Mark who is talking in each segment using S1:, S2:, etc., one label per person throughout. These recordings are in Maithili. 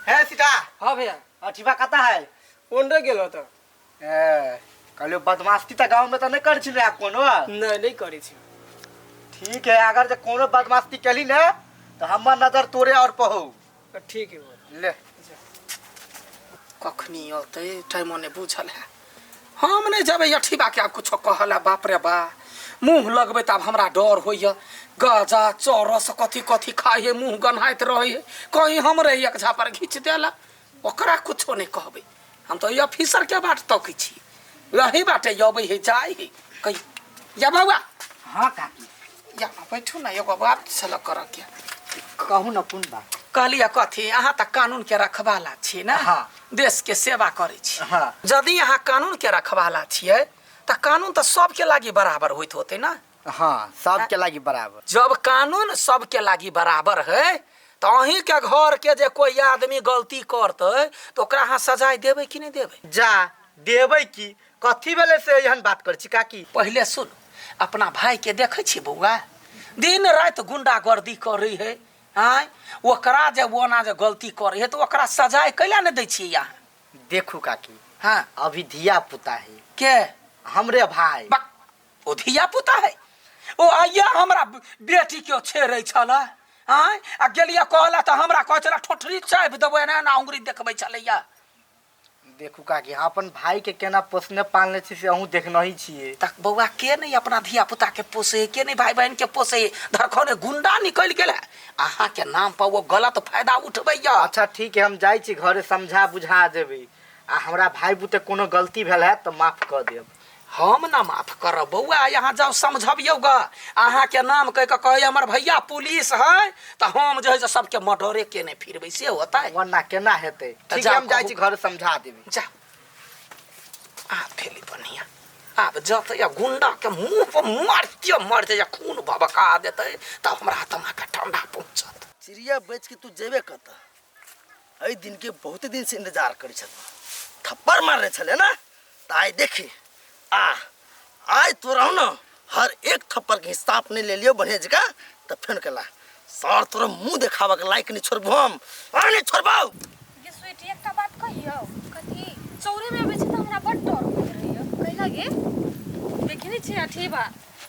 S1: है सीता।
S2: हाँ भैया।
S1: अठीबा कता है?
S2: ओंडे गेल तो।
S1: ए कहलियो बदमाशी तऽ गाँव में तऽ नहीं कर छिले कोनो।
S2: नहीं नहीं करै छी।
S1: ठीक है, अगर जे कोनो बदमाशी केली ने तो हमर नजर तोरे और पहु।
S2: ठीक है बोल।
S1: ले।
S3: कखनी औतै टाइमो नहीं बुझल है। हम नहीं जबै अठीबा के आब कुछो कहला, बाप रे बा मुँह लगबै तऽ आब हमरा डर होइए। गाजा चरस कथी कथी खाइ है, मुँह गन्हाइत रहै है, कहीं हमरे एक झापर घीच देला, ओकरा कुछो नहीं कहबै। हम तऽ ऑफिसर के बाट तकै छी, यही बाटे अबै है जाइ है। कही या बौआ।
S1: हाँ काकी।
S3: या बैठू ना, एगो बात छल करऽ के।
S1: कहू ना कोन बात?
S3: कहलियै कथी, अहाँ तऽ कानून के रखवाला छी ना?
S1: हाँ।
S3: देश के सेवा करै छी।
S1: हाँ।
S3: यदि अहाँ कानून के रखवाला छियै तऽ कानून तऽ सबके लागी बराबर होइत होतै ना?
S1: हाँ, सबके लागी बराबर।
S3: जब कानून सबके लागी बराबर है तऽ अहीं के घर के जे कोई आदमी गलती करतै तऽ ओकरा अहाँ सजाय देबै कि नहि देबै?
S1: जा देबै की, कथी भेलै से एहन बात करै छी काकी?
S3: पहिले सुन, अपना भाई के देखै छी बौआ दिन राति गुंडागर्दी करै है, आँय ओकरा जे ओना जे गलती करै है तऽ ओकरा सजाय कैला नहि दै छियै अहाँ?
S1: देखू काकी।
S3: हाँ।
S1: अभी धिया पुता है।
S3: के?
S1: हमरे भाई।
S3: बक, ओ धिया पुता है, ओ आइया हमरा बेटी के छेड़ै छल, आँय आ गेलियै कहला तऽ हमरा कहै छलै ठोठरी चापि देबै, एना एना उंगरी देखबै छलैया।
S1: देखू काकी, हम अपन भाई के केना पोसने पालने छी से अहूँ देखने ही छियै।
S3: तक बौआ के नहीं अपना धिया पुता के पोसे, के नहीं भाई बहन के पोसे, धरखने गुंडा निकल गेल है, अहाँ के नाम पर वो गलत फायदा उठबैया।
S1: अच्छा ठीक है, हम जाइ छी घरे समझा बुझा देबै, आ हमरा भाई बुते कोनो गलती भेल है तऽ माफ कऽ देब।
S3: हम ना माफ करब बौआ, यहाँ जाउ समझबियौ ग, अहाँ के नाम कहि के कहै हमर भैया पुलिस है तऽ हम जे है से सबके मर्डरे केने फिरबै, से होतै?
S1: वरना केना हेतै?
S3: तऽ
S1: ठीक है,
S3: जाउ
S1: हम जाइ
S3: कहू।
S1: छी घरे समझा देबै।
S3: जाउ। आब भेलै बढ़िया, आब जतै आ गुंडा के मुंह पर मारते मारते या खून भभका देतै तब हमरा आत्मा के ठंडा पहुंचत।
S4: चिड़िया बच के तू जेबे कतऽ? एहि दिन के बहुत दिन से इंतजार करै छलहुँ, थप्पड़ मारने छलै ना, तऽ आइ देखी आ आइ तोरा ने हर एक थप्पड़ के हिसाब नहीं ले लियो बढ़िया जगह तऽ फेन केला सर तोरा मुंह देखाबऽ के लायक नहीं छोड़बो हम, आ नहीं छोड़बो।
S5: गे स्वीटी, एकटा बात कहियौ? कथी? चौरे में अबै छै तऽ हमरा बड डर होइत रहैया। कैला गे? देखै नहि छियै अठीबा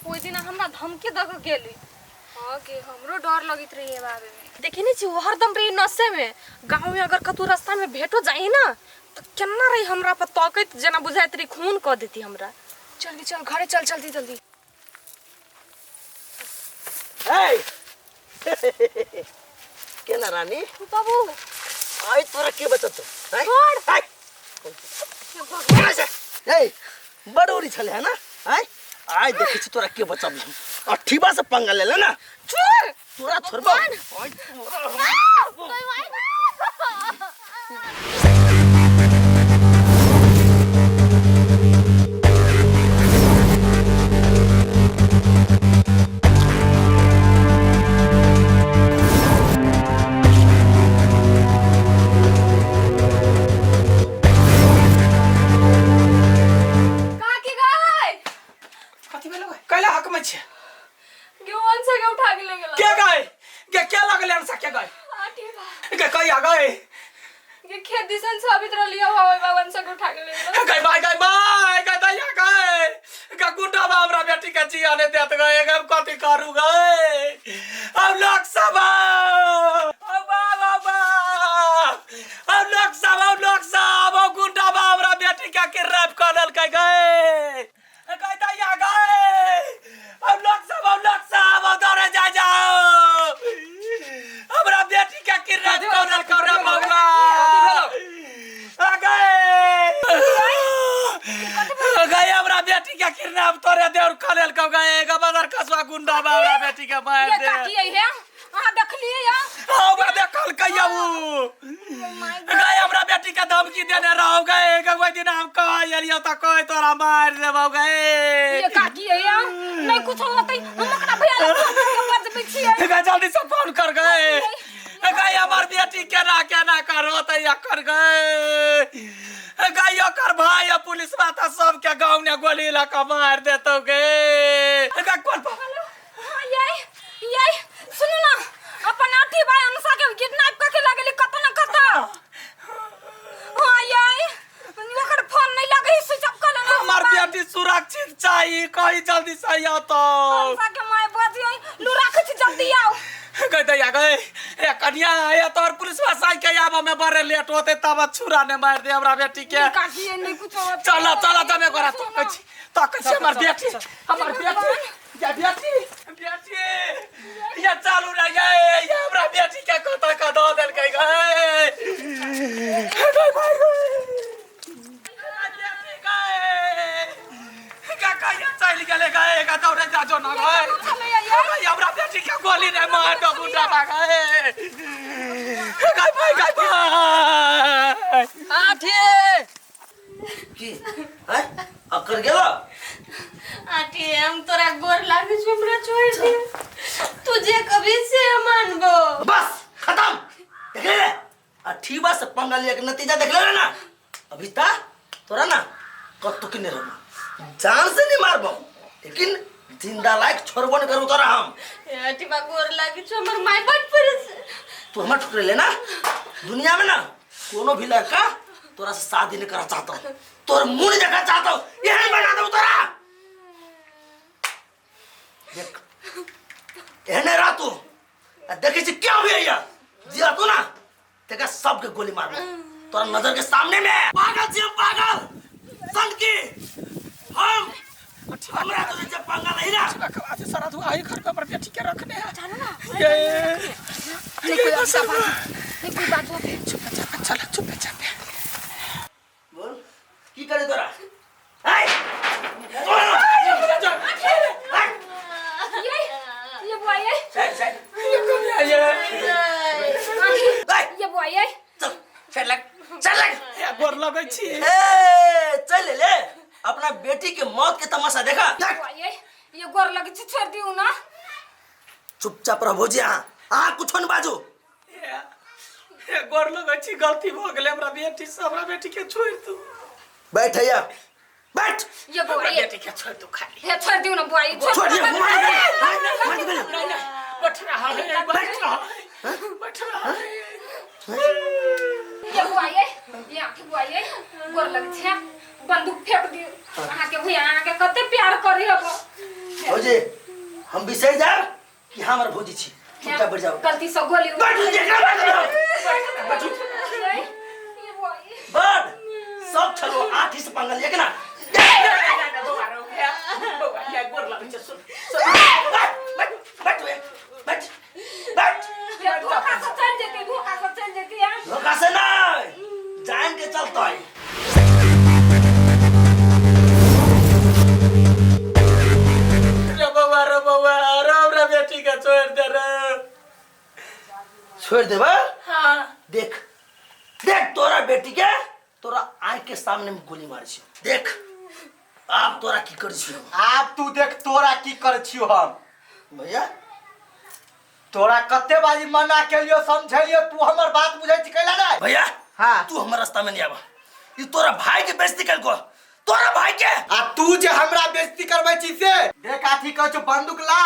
S5: ओहि दिना हमरा धमकी दऽ कऽ गेली। हाँ गे, हमरो डर लगैत रहैया बाबे में। देखै नहि छियै ओ हरदम रहै नशे में, गाँव में अगर कतौ रास्ता में भेटो जाइ ना तऽ केना रही हमरा पर तकैत, जेना बुझाइत रही खून कऽ देती हमरा। चल गे चल, घरे चल, जल्दी जल्दी।
S4: हे केना रानी?
S5: बाबू।
S4: आइ तोरा के बचत?
S5: छोड़।
S4: ए बड़ उड़ी छले है ना? आइ आइ देखै छी तोरा के बचब, अठीबा से पंगा ले ले ना।
S5: छोड़।
S4: तोरा छोड़बो।
S5: काकी गाय।
S3: कथी भेलो गाय? कैला हक में छे?
S5: गेहूं से के उठा के ले गेल।
S3: के गाय? के के लगले अनसा के गाय?
S5: आठी बा।
S3: के कहिया गाय?
S5: के खेत दिसन से अभी तरह लिया हुआ होय बाबन से के उठा के ले गेल।
S3: गाय बाय गाय बाय गाय दैया गाय। गा गुंडा बा हमरा बेटी के जिया ने देत गए, हम कथी करू गए? अब लोक सब अब बाप अब बाप अब लोक सब अब लोक सब अब गुंडा बा हमरा बेटी के किडनैप कर लेलकै गए। गाय दैया गाय। अब लोक सब अब लोक सब अब दौड़े जा जाओ, हमरा बेटी के किडनैप कर लेलकै रे बबुआ। आ गए गए हमरा बेटी के किडनैप तोरे देवर कर लेलकौ गए, ग बदर कसवा गुंडा बा हमरा बेटी के मार
S5: ये
S3: दे।
S5: काकी आई है, अहाँ देखलियै या?
S3: हाँ, ओकरा देखल कहिया उ गए हमरा बेटी के धमकी देने रहो गए, ग ओइ दिन हम कह एलियौ त कह तोरा मार देबौ गए।
S5: ये काकी आई है, नहीं कुछ होतै हम ओकरा भैया लग फोन करके बजबै छियै।
S3: गए जल्दी से फोन कर गए। गए हमर बेटी केना केना करो त एकर गए। गए ओकर भाई आ पुलिस बा त सबके गाँव ने गोली लऽ कऽ मार देतौ गे। गए कोन
S5: हेलो, हाँ, ये, ये, सुनू ना, अपन आठी भाई अनसा के किडनैप करके लगेली कतौ ना कतौ।
S3: रही जल्दी से आयो तो
S5: के my बजियो लू राखै छी जल्दी आओ
S3: गई दैया गई ए कन्या ए तोर पुलिसवा साई के आबा में बड़े लेट होते तब छुरा ने मार दे हमरा बेटी के
S5: काकी नहीं कुछ
S3: चल चल तमे करा तो कहै तो कहै हमर बेटी हमर बेटी या बेटी बेटी या चालू रे ये ये हमरा बेटी के कत क दऽ देलकै गए गई भाई गई बेटी गए का का चलि गेलै गए का दौड़े जा जो ना गए हमरा बेटी के गोली ने मार दो गुंडा बा गए गई भाई गई भाई
S2: आठे
S4: की हैं अकर गेलो
S5: आठी हम तोरा गोर लागे छौ हमरा छोड़ दे तू जे कभी से मानबो
S4: बस खत्म देख ले रे अठीबा से पंगा लिया के नतीजा देख ले रे ना अभी ता तोरा ना कत्तो के नहीं रहबो जान से नहीं मारबो लेकिन जिंदा लायक छोड़बो नहीं करू तोरा हम।
S5: आठी बा गोर लागे छौ हमर my बड पड़े छै।
S4: तू हमर ठुकरे ले ना दुनिया में ना कोनो भी लड़का तोरा से शादी नहीं करना चाहता हूँ तोर मुंह नहीं देखना चाहता हूँ यही बना दू तोरा। देख एहने रह तू आ देखी छी क्या हुई है जिया तू ना तेरा सबके गोली मारबो तोरा नजर के सामने में। पागल छी हम पागल सन की हम हमरा तो जे पंगा नहीं ना
S3: सारा धुआ आई घर पे हमर बेटी के रखने है।
S5: चलो ना
S3: ये
S5: नहीं कोई बात नहीं कोई बात नहीं
S3: चुप चाप चल चुप चाप
S4: बोल की करे तोरा ऐ
S5: ये ये बुआ ये
S4: साइड साइड
S3: ये कौन है ये
S4: ऐ
S5: ये बुआ ये
S4: चल चल लग चल लग
S3: ये गोर लगै छी
S4: ए चल ले अपना बेटी के मौत के तमाशा देखा।
S5: बुआ ये गोर लगे छी छोड़ दियो ना।
S4: चुपचाप रह भौजी अहाँ अहाँ कुछो न बाजू।
S3: ये गोर लगै छी गलती भ गेलै हमरा बेटी से हमरा बेटी के छोड़ दू।
S4: बैठ हैया बैठ
S5: ये बुआ
S3: हमरा
S5: ये
S3: बेटी के छोड़ दू खाली
S5: हे छोड़ दियो ना बुआ ये
S4: छोड़ दियो मार दे मार दे
S3: नहीं नहीं बैठ रहा है बैठ रहा है बैठ रहा है।
S5: ये बुआ ये आँखि बुआ ये गोर लगे छै बंदूक फेंक दियो अहाँ के भैया अहाँ के कते प्यार करी हबो।
S4: भौजी हम बिसरि जाब कि हमर भौजी छी चुपचाप बैठ जाओ।
S5: गलती से गोली
S4: बैठ जेकरा बैठ जाओ
S5: ये बुआ ये
S4: बैठ सब छलो आठी से पंगल लिए के ना
S3: बौआ ये गोर लगै छै सुन
S4: बैठ बैठ बैठ बैठ बैठ
S5: ये धोखा से चल जेती धोखा से चल जेती हां
S4: धोखा से नहीं जान के चलतै।
S3: रे बौआ रे बौआ रे हमरा बेटी के छोड़ दे रे
S4: छोड़ देबा।
S3: हाँ
S4: देख देख तोरा बेटी के तोरा आँख के सामने में गोली मार छी देख आप तोरा की कर छी
S1: आब तू देख तोरा की कर छियो हम।
S4: भैया
S1: तोरा कते बारी मना केलियो समझेलियो तू हमर बात बुझै छी कैला नहीं।
S4: भैया
S1: हाँ
S4: तू हमर रास्ता में नहीं आवा ई तोरा भाई के बेइज्जती करको तोरा भाई के
S1: आ तू जे हमरा बेइज्जती करबै छी से देख आथी कहै छौ बंदूक ला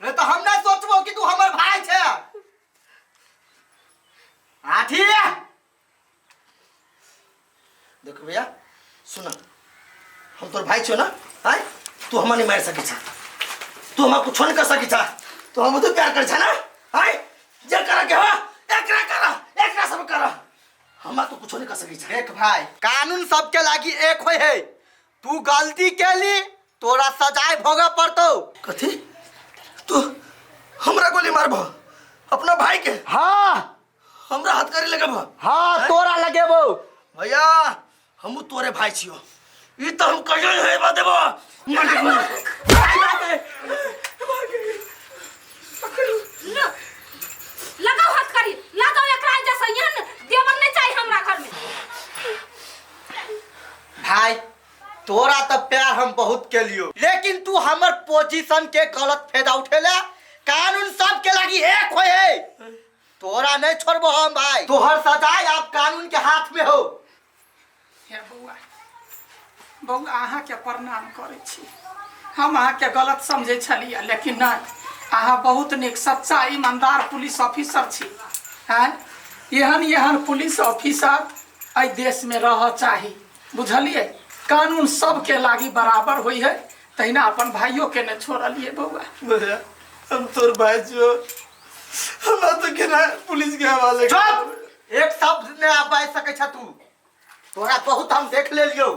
S1: रे तो हम नहीं सोचबो कि तू हमर भाई छे। आथी
S4: देखो भैया सुन हम तोर भाई छो ना आय तू हमरा नहीं मार सकै छा तू हमरा कुछो नहीं कर सकै छा तू हम तो प्यार कर छा ना आय जे करा के हो एकरा करा एकरा सब करा हमरा तो कुछो नहीं कर सकै छा।
S1: देख भाई कानून सबके लागी एक होय है तू गलती केली तोरा सजाए भोगे पड़तो।
S4: कथी तू हमरा गोली मारबो अपना भाई के?
S1: हाँ
S4: हमरा हाथ करे लगबो?
S1: हाँ तोरा लगेबो।
S4: भैया हमू तोरे भाई छियो ई तो हम कहियो नहीं होबा देबो। मर जा।
S5: लगाओ हाथ करी लगाओ एकरा जैसा यहाँ देवर नहीं चाहिए हमरा घर में।
S1: भाई तोरा तो प्यार हम बहुत के लियो लेकिन तू हमर पोजीशन के गलत फायदा उठेला। कानून सब के लागी एक होय है तोरा नहीं छोड़बो हम भाई तोहर सजाए आप कानून के हाथ में हो।
S3: हे बौआ बौआ अहाँ के प्रणाम करै छी हम अहाँ के गलत समझै छलियै लेकिन नहीं अहाँ बहुत नीक सच्चा ईमानदार पुलिस ऑफिसर छी। हैं एहन एहन पुलिस ऑफिसर एहि देश में रह चाही बुझलियै। कानून सबके लागी बराबर होई है तहिना अपन भाइयो के ने छोड़लिए बौआ।
S4: भैया हम तोर भाई छियो, हमरा तो केना पुलिस के हवाले।
S1: चुप, एक शब्द ने आप बाजि सकै छ तू। तोरा बहुत हम देख लेलियो।